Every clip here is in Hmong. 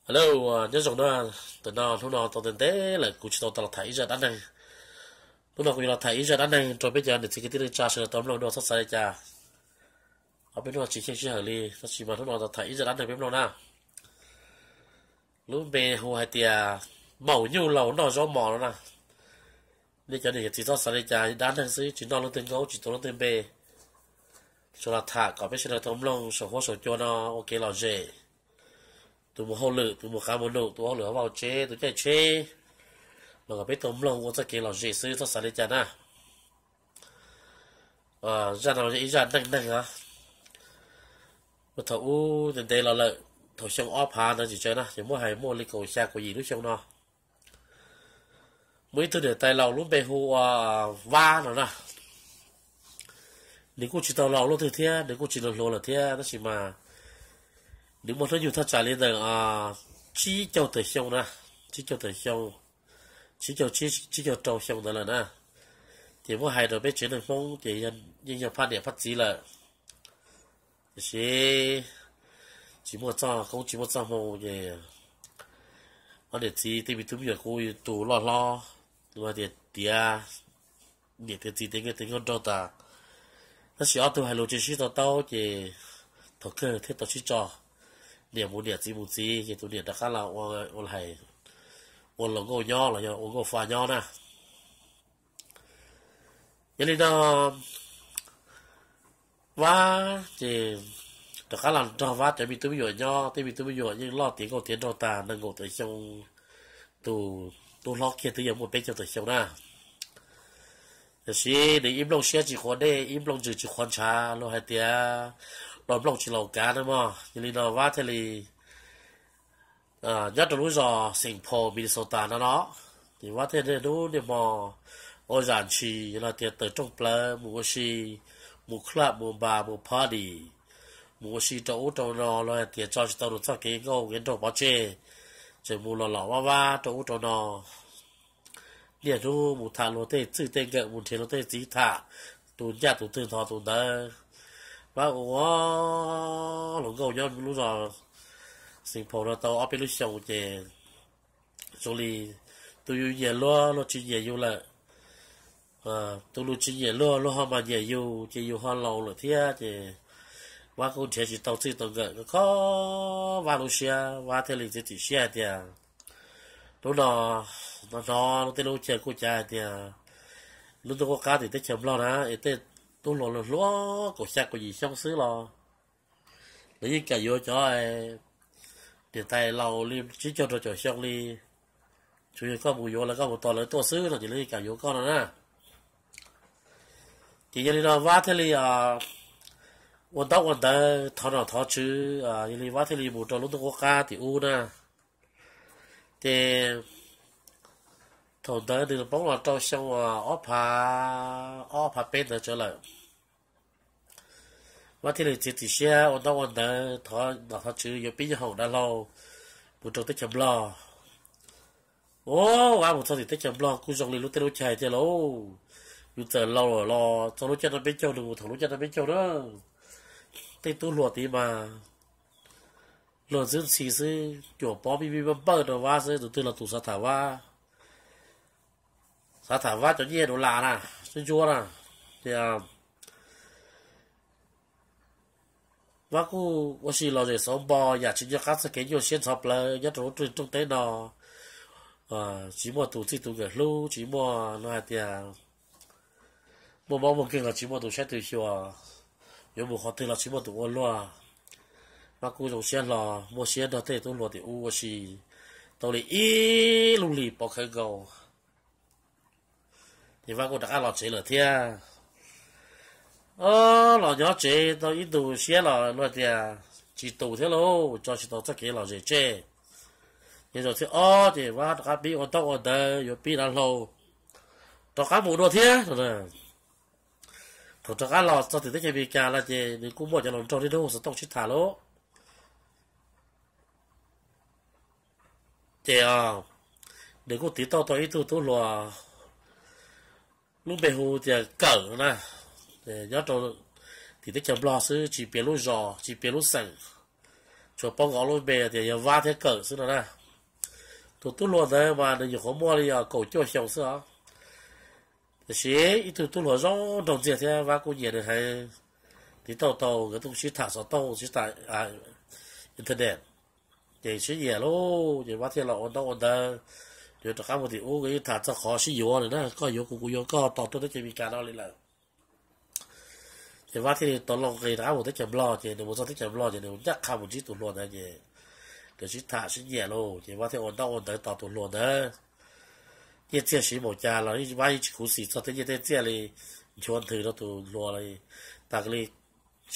Hello, nyob zoo na. Tam no hnub no tau ntev ntev lawm kuv tsis tau tau los tham ib zaj dab neeg. Hnub no kuv yuav los tham ib zaj dab neeg rau peb cov niam txiv kwv tij neej tsa sawv daws tau mloog dua txhob xav li cas. Ob peb hnub tsis xyeej sij hawm li, tab sis mas hnub no tau tham ib zaj dab neeg peb mloog na. Lub npe hu hais tias maum nyuj laus noj zaub mos no na. Nej cov niam txiv txhob xav li cas, dab neeg xwb tsis noj leej twg nkaub tsis tuav leej twg npe. Tsuas los tham kom peb sawv daws tau mloog saum huab saum cua no ua kev lom zem. Tus mus hauj lwm, tus mus qav mus num, tus ua hauj lwm hauv vaj hauv tsev, tus caij tsheb, los kom peb tau mloog ua txoj kev lom zem xwb txhob xav li cas na. Zaj no yog ib zaj neej neeg os. Thaum ub ntev ntev los lawm, thaum xyoo ob phav ntawd tsis tsawg na, ces muab hais muaj li kaum xya kaum yim lub xyoo no. Muaj ib tug niam tais laus lub npe hu ua Vab no na. Nws kuj tsis tau laus luaj twg thiab, nws kuj tsis laus hluas lawm thiab, tab sis mas nws muaj hnub nyoog thaj tsam li ntawm tsib caug tawm xyoo na, tsib caug tawm xyoo, tsib caug tsib, tsib caug rau xyoo ntawd lawm na. Ces muab hais rau peb tsev neeg Hmoob ces yeej yog phaj niam phaj txiv lawm. Tiam sis tsis muaj txoj koob tsis muaj txoj hmoo ces ob niam txiv tej me tub me nyuam kuj tus loj hlob, hais tias tiav niam tiav txiv tiav nkauj tiav nraug tas. Tab sis ob tug hais lus tsis sib tau taub ces thaum kawg thiaj tau sib tso, niam mus niam txiv mus txiv ces tus niam rov qab los ua, ua hais, ua laus nkauj nyob los yog ua nkauj fa nyob na. Yog li no Vab ces rov qab los nrog Vab cov me tub me nyuam nyob, tej me tub me nyuam yeej loj tiav nkauj tiav nraug tas, nees nkaum tawm xyoo, tus tub hlob kiag twb yuav muaj peb caug tawm xyoo na. Tiam sis nws ib nplooj siab tsis qhuav dej, ib nplooj ntsws tsis qhuav ntshav, luag hais tias los nplooj tsis laus kav na mog. Yog li no Vab thiaj li nyob rau lub zos Saint Paul, Minnesota no no, ces Vab thiaj niaj hnub niaj hmo ua zam ntshis los tias tawm rooj plawv mus ua si, mus club mus bar mus party, mus ua si rau ub rau no los hais tias tso tsis tau nws txoj kev nkauj kev nraug pov tseg, tseem mus los los vab vab rau ub rau no. Niaj hnub mus tham luag tej txwj tej nkawm, mus nrhiav luag tej txiv tham, tus ncaj tus twg ntho tus ntawd. Vab ua laus nkauj nyob lub zos Saint Paul no tau ob peb lub xyoo ces zoo li tus yus nyiam luag, luag tsis nyiam yus lawm. Tus luag tsis nyiam luag, luag ho mas nyiam yus ces yus ho laus lawm thiab ces Vab kuj nrhiav tsis tau txij tau nkawm, kho Vab lub siab, Vab thiaj li txiav txim siab hais tias hnub no, no hnov lub teb lub chaw kuj cav hais tias lub ntuj qub qab tim teb chaws Nplog na es tej tub hluas hluas kaum xya kaum yim xyoo xwb los lawv yeej kam yuav cov niam tais laus li tsib caug rau caum xyoo li. Tsuas yog koj mus yuav lawv, koj mus tos lawv tuaj xwb no ces lawv yeej kam yuav koj no na. Ces yog li no Vab thiaj li ua ntaub ua ntawv thov nom thov tswv, yog li Vab thiaj li mus rau lub ntuj qub qab tim ub na. Ces thaum ntawd nws poob los rau xyoo ob phav, ob phav peb ntawd tsawv lawm. Vab thiaj li txiav txim siab ua ntaub ua ntawv thov nom thov tswv yuav pib nyob hoom dav hlau mus rau teb chaws Nplog. Ua, Vab mus txog tim teb chaws Nplog kuj zoo li lub teb lub chaw tiag lauj. Yus txawm laus lawm los txog lub caij no peb caug nws mus thaum lub caij no peb caug na. Tej tub hluas tid mas luag ntxwb ntxhi xwb, cuam pob mij mij npawj npawj rau Vab xwb, tus twg los tus xav tham Vab, xav tham Vab cov nyiaj dollar na, ntsuab ntsuab na. Ces Vab kuj ua si los zem xauv npo yam tsis nco qab txoj kev nyuaj siab ntxhov plawv nyob rau lub rooj teb no. Tsis muaj tus txij tus nkawm hlub, tsis muaj no hais tias muaj mob muaj nkeeg los tsis muaj tus saib tus xyuas, yuav mus qhov twg los tsis muaj tus ua luag. Vab kuj zoo siab hlo muaj siab nrog tej tub hluas tim ub ua si tau li ib lub hlis pov khawv nkaus. Ces Vab kuj rov qab los tsev lawm thiab. Los nyob tsev tau ib ntus siab los luag tias tsis tus thiab lauj, tso tsis tau txoj kev lom zem tseg. Ces zaum thib ob ces Vab rov qab pib ua ntaub ua ntawv yuav pib dav hlau, rov qab mus dua thiab no. Thaum rov qab los txog tim teb chaws Amelikas lawm ces nws kuj muaj cov hluas nraug niaj hnub xov tooj sib tham lauj. Ces nws kuj tiv tauj tau ib tug tub hluas lub npe hu tias Kawm no na. Nyob rau tim teb chaws Nplog xwb, tsis piav lub zos tsis piav lub xeem, Tsuas paub nkawd ob lub npe tias yog Vab thiab Kawm xwb no na. Tus tub hluas ntawd mas nws nyuam qhuav muaj li yog kaum cuaj xyoo xwb os. Tiam sis ib tug tub hluas zoo nraug ntxiag thiab Vab kuj nyiam nws heev. Tiv tauj tau nkawd tuaj sib tham xov tooj sib tham internet, ces sib nyiam lauj, ces Vab thiaj los ua ntaub ua ntawv. Nws rov qab mus tim ub nkawd yeej tham txog qhov sib yuav lawm na, koj yuav kuv kuv yuav koj tos tuaj teb chaws Amelikas no li lawm. Ces Vab thiaj li tau los nqis rov qab mus teb chaws Nplog, ces nws mus txog teb chaws Nplog ces nws ncaj qha mus ntsib tus hluas ntawd ces nkawd sib tham sib nyiam lauj, ces Vab thiaj ua ntaub ua ntawv tos tus hluas ntawd. Nyiaj txiag siv npaum cas los Vab yeej tsis khuv xim txog tej nyiaj tej txiaj li, nchuav nthwv rau tus hluas li, tas li,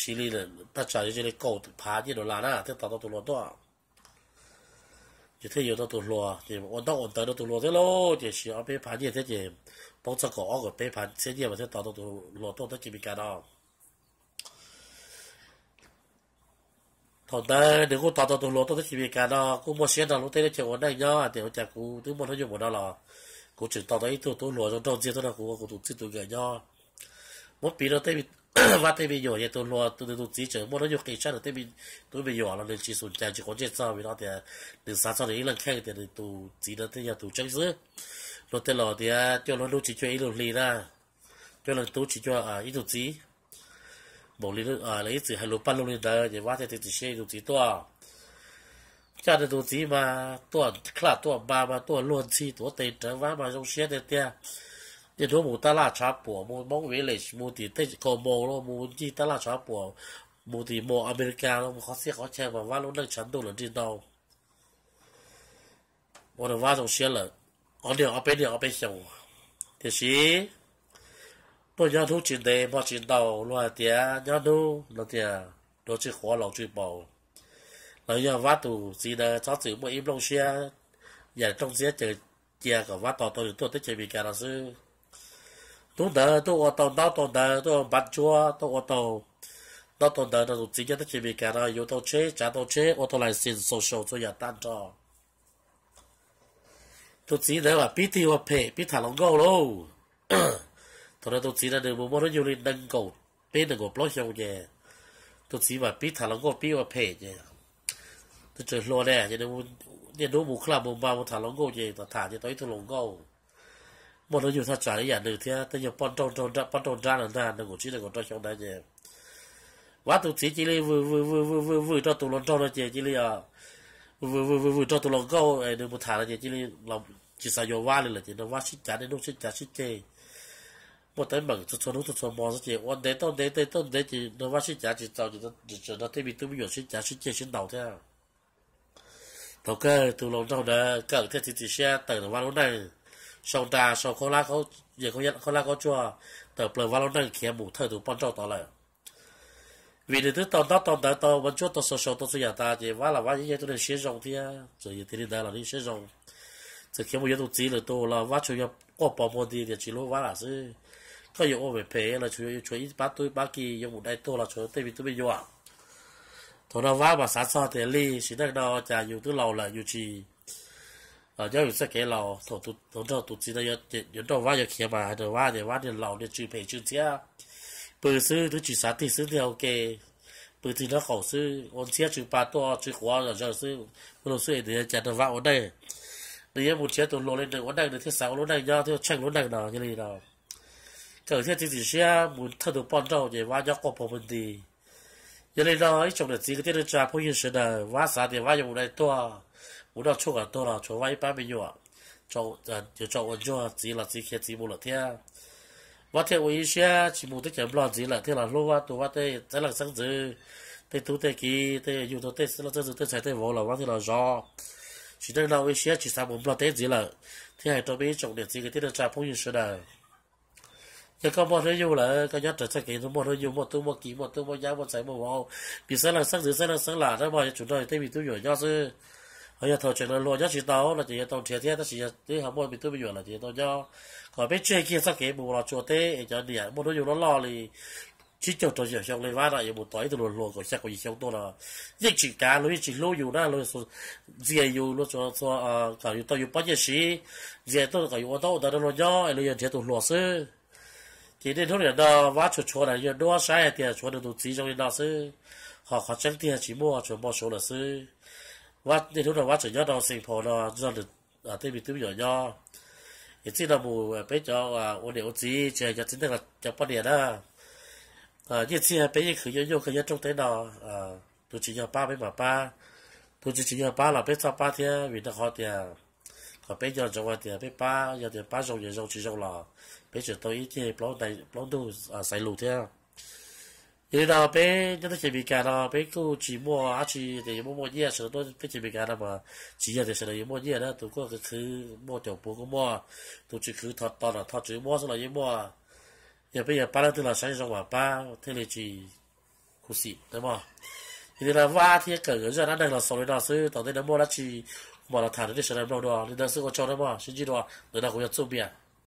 siv li thaj tsam li kaum phav nyiaj dollar na thiaj tos tau tus hluas tuaj. Ces thiaj yuav tau tus hluas, ces ua ntaub ua ntawv rau tus hluas thiab lauj, ces siv ob peb phav nyiaj thiab ces poob txog kaum ob kaum peb phav txhiab nyiaj mas thiaj tos tau tus hluas tuaj teb chaws Amelikas no. Thaum ntawd nws kuj tos tau tus hluas tuaj teb chaws Amelikas no kuj muaj siab nrog lub teb lub chaw ua neej nyob hais tias ua cas kuv twb muaj hnub nyoog mus no los kuv tseem tos tau ib tug tub hluas zoo nraug ntxiag tuaj nrog kuv ua kuv tus txij tus nkawm nyob. Muab piv rau Vab tej me nyuam ces tus hluas nws tus txiv tseem muaj hnub nyoog qis tshaj nws tej tub me nyuam los nws tsis xum cai tsis quav ntsej txog vim no tias nws xav txog nws ib leeg kheej tias nws tus txiv no thiaj yog tus tseeb xwb. Luag tej laus tias cuaj leej hnub tsis cuag ib lub hli na, cuaj leej tub tsis cuag ib tug txiv. Npaum li lawv ib txwm hais lus paj lug li ntawd ces Vab thiaj txiav txim siab yuav tus txiv tuaj. Coj nws tus txiv mas tuaj klaj tuaj npa mas tuaj luag ntxhi tuav tes rawv Vab mas zoo siab tiag tiag. Niaj hnub mus tab laj tshav puam mus Hmoob Village mus tim tej Kaus Maus los mus ncig tab laj tshav puam, mus tim Maus Amelikas los mus qhov txhia qhov chaw mas Vab lub neej tshav ntuj lawm nrig ntau. Ua rau Vab zoo siab lawm ob niag ob peb niag ob peb xyoos. Tiam sis tuaj nyob hnub tsis ntev hmo tsis ntau, luag hais tias nyob hnub no tias dua tsw qhuav laus tsw paus. Los yog Vab tus txiv ntawd txhob txwm muaj ib nplooj siab yam rooj ntxiab caws cia kom Vab tos tau nws tuaj teb chaws Amelikas no xwb. Hnub ntawd tuaj ua tau ntaub tau ntawv, tuaj ua npav ntsuab, tuaj ua tau ntaub tau ntawv rau tus txiv nyob teb chaws Amelikas no, yuav tau tsheb, tsav tau tsheb, ua tau license social txhua yam tag nrho. Tus txiv ntawd mas pib tig ua phem pib tham hluas nkauj lauj. Thaum ntawd tus txiv ntawd nws mus muaj hnub nyoog li nees nkaum peb nees nkaum plaub xyoo ces tus txiv mas pib tham hluas nkauj pib ua phem ces tus tseem hluas ne ces niaj hnub mus club mus npa mus tham hluas nkauj ces tham tham ces tau ib tug hluas nkauj muaj hnub nyoog thaj tsam ib yam nws thiab, tej nyuag poj nrauj nrab, poj nrauj nrab no ntag, nees nkaum tsib nees nkaum rau xyoo ntawd ces Vab tus txiv cia li vwm vwm vwm vwm vwm vwm rau tus hluas nraug no ces cia li vwm vwm vwm vwm rau tus hluas nkauj nws mus tham no ces cia li tsis xav yuav Vab li lawm ces nrog Vab sib cav niaj hnub sib cav sib ceg. Muaj teeb meem txhua txhua hnub txhua txhua hmo xwb ces ua ntev tau ntev tau ntev ces nrog Vab sib cav tsis txaus ces nrog tej me tub me nyuam sib cav sib ceg sib ntaus thiab. Thaum kawg tus hluas nraug ntawd Kawm thiaj txiav txim siab tawm ntawm Vab lub neej, sau nra sau khaub hlab khaub tsuag tawm plaws Vab lub neej khiav mus thawj tus poj nrauj tod lawm. Vim nws twb tau ntaub tau ntawv tau npav ntsuab tau social tau txhua yam tas ces Vab los Vab yeej yog ib tug neeg siab zoo thiab txawm yog tiag li ntawd los nws siab zoo. Txawm khiav mus yuav tus txiv lwm tus los Vab tsuas yog quaj pov muag nti tias tsis hlub Vab lawm xwb. Koj yuav ua phem phem los tsuas yuav tshuav ib pab tub ib pab ki, yuav mus dai tuag los tshuav tej me tub me nyuam. Thaum no Vab mas xav txog tias li sim neej no cas yus twb laus lawm yus tsis nyob yus txoj kev laus. Thaum nraug tus txiv no yuav nrauj Vab yuav khiav mas hais rau Vab tias Vab niag laus niag tsw phem tsw ntxhiab, pw xwb twb tsis xav tig xwb tiag ua ke, pw tig nraub qaum xwb ua ntxhiab tsw pa tuaj tsw quav zom zaws xwb. Muaj lus xwb es nws yuav cas nrog Vab ua neej, nws yuav mus nrhiav tus hluas li nws ua neej nws thiaj xav ua lub neej nyob thiaj tsheej lub neej no. Yog li no Kawm thiaj txiav txim siab mus thawj tus poj nrauj ces Vab nyob quaj pov muag nti. Yog li no ib tsoom niam txiv kwv tij neej tsa phooj ywg sawv daws, Vab xav tias Vab yuav mus dai tuag, mus noj tshuaj kom tuag los tshuav Vab ib pab me nyuam, yuav tso ua ntsuag txiv los txiv khiav txiv mus lawm thiab. Vab thiaj ua ib siab tsis mus teb chaws Nplog ntxiv lawm thiaj los hlub Vab tus Vab tej txheeb leej xeeb ntxwv, tej tub tej kiv tej yug tau tej txheeb leej xeeb ntxwv tej ntxhais tej vauv los Vab thiaj los zov. Sim neej no ua ib siab tsis xav mus Nplog teb ntxiv lawm, thiab hais rau peb ib tsoom niam txiv kwv tij neej tsa phooj ywg sawv daws, yog koj muaj hnub nyoog lawm koj nyob raws txoj kev muaj hnub nyoog muaj tub muaj kiv muaj tub muaj nyab muaj ntxhais muaj vauv, nws xeeb leej xeeb ntxwv xeeb leej xeeb lam na mas yuav tsum nrog tej me tub me nyuam nyob xwb. Ho yog thaum tseem hluas nyob tsis tau no ces yuav tau nrhiav thiab, tab sis yog twb ho muaj me tub me nyuam lawm ces yuav tau nyob. Kom peb tseg kiag txoj kev mus los tsuas teb es cov niam muaj hnub nyoog loj loj li tsib caug rau xya xyoo li Vab no yuav mus tos ib tug hluas hluas kaum xya kaum yim xyoo tuaj los yeej tsis kav, luag yeej tsis hlub yus na, luag ntxias yus, luag tsuas kom yus tau yus pob nyiaj siv, ntxias tuaj kom yus ua ntaub ua ntawv rau luag nyob es luag yog nrhiav tus hluas xwb. Ces niaj hnub nim no Vab tshuav tshuav na yog duab saib hais tias tshuav nws tus txiv zoo li no xwb. Ho qhov tseeb tiag tsis muaj, tsuas npau suav lawm xwb. Niaj hnub no Vab tseem nyob rau Saint Paul no nrog nws tej me tub me nyuam nyob. Es txij no mus peb cov ua niam ua txiv tsis hais cov txiv neej los cov poj niam na, yeej txhij peb yeej khwv nyuaj nyuaj kawg nyob rooj teb no. Tus tsis yog pab peb mam pab, tus tsis tsis yog pab los peb txhob pab thiab, vim rau qhov tias kom peb nco ntsoov hais tias peb pab, yog tias pab zoo ces zoo, tsis zoo los peb tseem tau ib ceg plaub ntug xaiv lus thiab. Yog li no peb nyob teb chaws Amelikas no peb kuj tsis muaj dab tsi tias yuav muaj muaj nyiaj. Sawv daws tuaj teb chaws Amelikas no mas tsis yog tias sawv daws yuav muaj nyiaj na, tus kuj khwv khwv muaj caum puav kuj muaj, tus tsis khwv thov tos nom thov tswv muab xwb los yeej muaj. Yog peb yuav pab leej twg los saib zoo mam pab thiaj li tsis khuv xim na mog. Yog li no Vab thiab Kawm nkawd zaj dab neeg los xaus li no xwb, thaum ntej no muaj dab tsi kuv mam los tham rau nej sawv daws mloog dua. Li ntawd xwb, ua tsaug na mog, sib ntsib dua. Ntawm no kuv yog Txuj Npias.